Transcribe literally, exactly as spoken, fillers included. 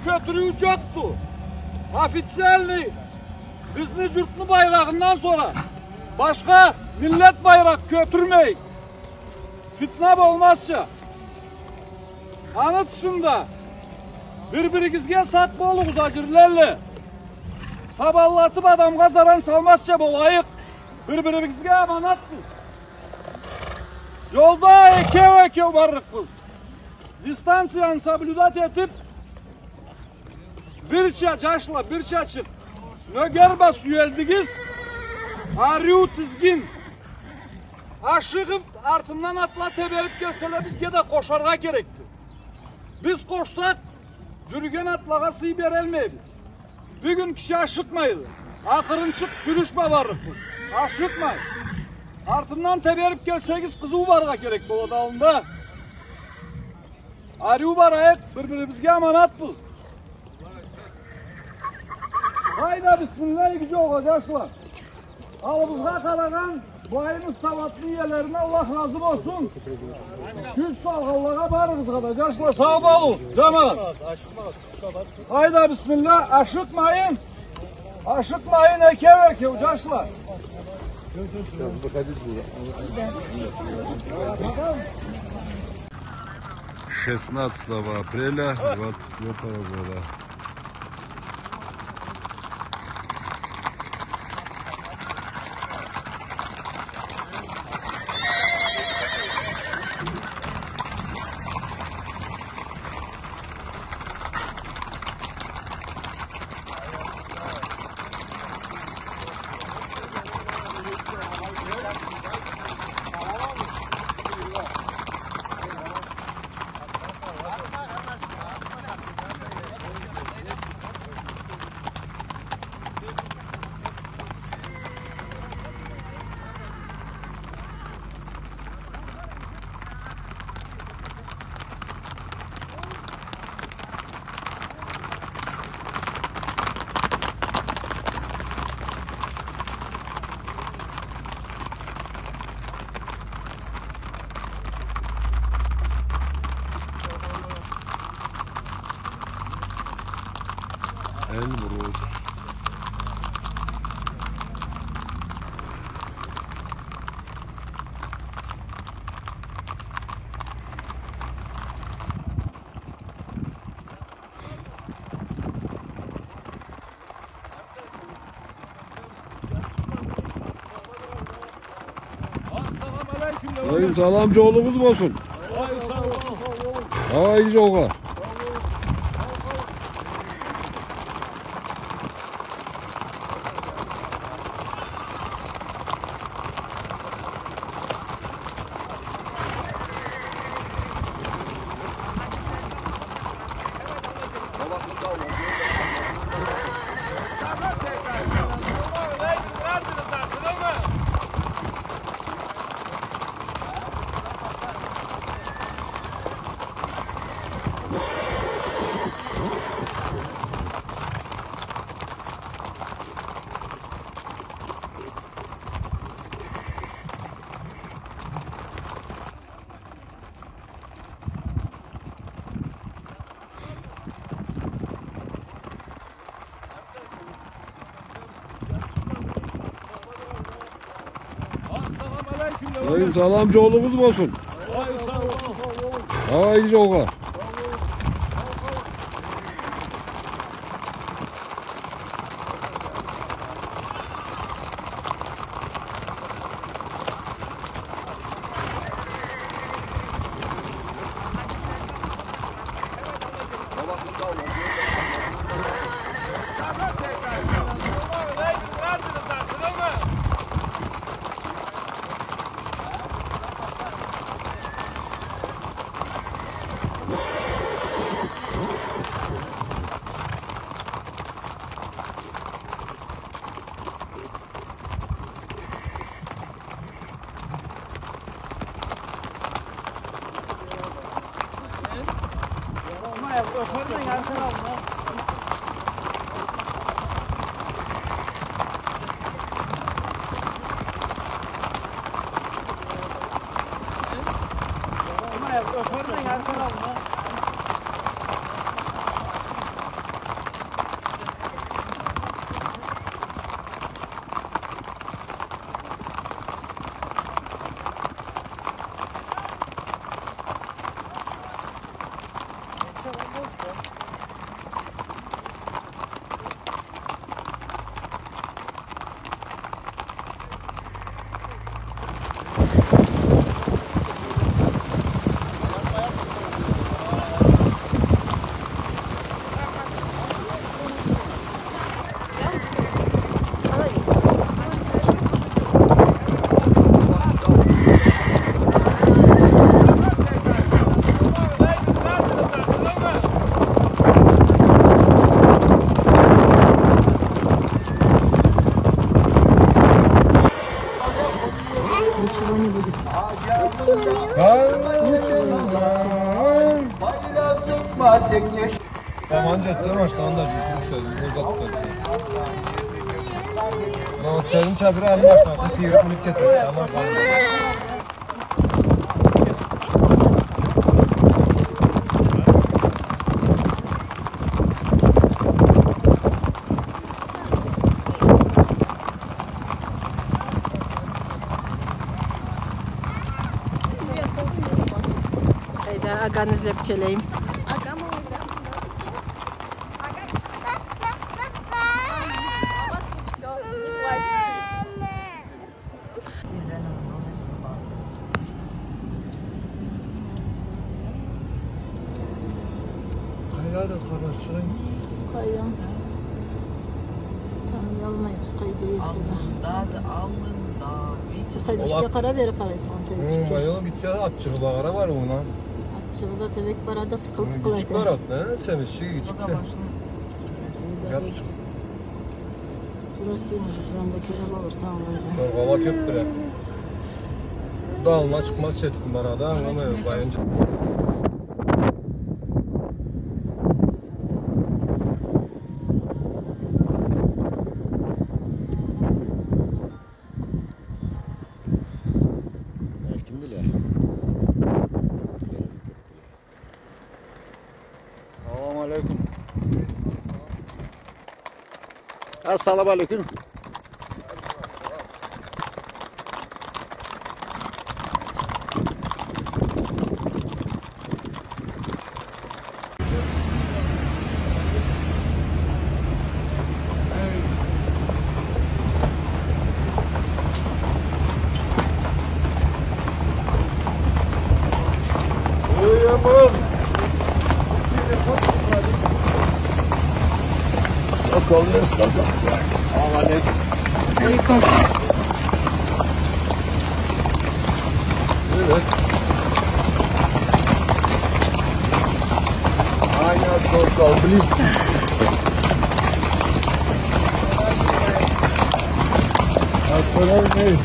Кётюрюу джокъду. Официальный бизни джуртну байрагъындан сора башха миллет байракъ кётюрмей. Фитна болмазча. Аны тышында, бир-биригизге сакъ болугъуз, аджирлелле. Табаллатыб адамгъа заран салмазча болайыкъ. Бир-бирибизге аманатбыз. Джолда экеу-экеу барлыкъбыз. Дистанцияны соблюдать этиб, бирча, джашла, бирчачыкъ нёгер бла сюелдигиз, ариу тизгин. Ашыгъыб, артындан атла тебериб келселе, бизге да къошаргъа керекди. Биз къошсакъ, джюрюген атлагъа сый берелмейбиз. Бюгюн киши ашыкъмайды. Ахырынчыкъ джюрюш бла барлыкъбыз. Ашыкъмай. Артындан тебериб келсегиз, къызыу барыргъа керек болады аллында. Ариу барайыкъ, бир-бирибизге аманатбыз. Хайда, бисмилла, иги джолгъа, джашла. Аллыбызгъа къарагъан былайымыз сауатны иелерине Аллах разы болсун. Кюч салгъанлагъа барыгъызгъа да, джашла, сау болугъуз, джамагъат. Хайда, бисмилла, ашыкъмайын. Ашыкъмайын, экеу-экеу, джашла. Сейчас выходить буду. Шестнадцатого апреля двадцать четвёртого года. Эльбрус. Алейкум салам, джолугъуз болсун. Ай, джолгъа. Алейкум салам, джолугъуз болсун. Ай, джолгъа. Таман джетсе, машинаны да джюрютюрсе, узатды. Ма сенича бир алим машинасы сыйырыб миниб кетеди. Таман, таман. Хайда, аганы излеб келейим. Къайдады къарнашчыгъынг? Къайдам. Таныялмайбыз къайда эсе да. Аллында да, аллында. Видишь? Сабийчикге къара, бери къарайдыгъан сабийчикге. Хы, ма ол гитче атчыгъы багъара бар она. Атчыгъы да тёбек барады, тыкъыл-тыкъыл эте. Гитчик барады, хы, сабийчик гитчик да. Ябчыкъ. Здрасте, может, анда кёре болурса, алайда. Торгъала кёп бир. Да аллына чыкъмаз, четкин барады, ангыламай, байын. Эркиндиле. Салам алейкум. Ассалам алейкум. Соколы, сокол. Салам алейкум. Алейкум. Привет. Аня, сокол, близкий. Осторожней.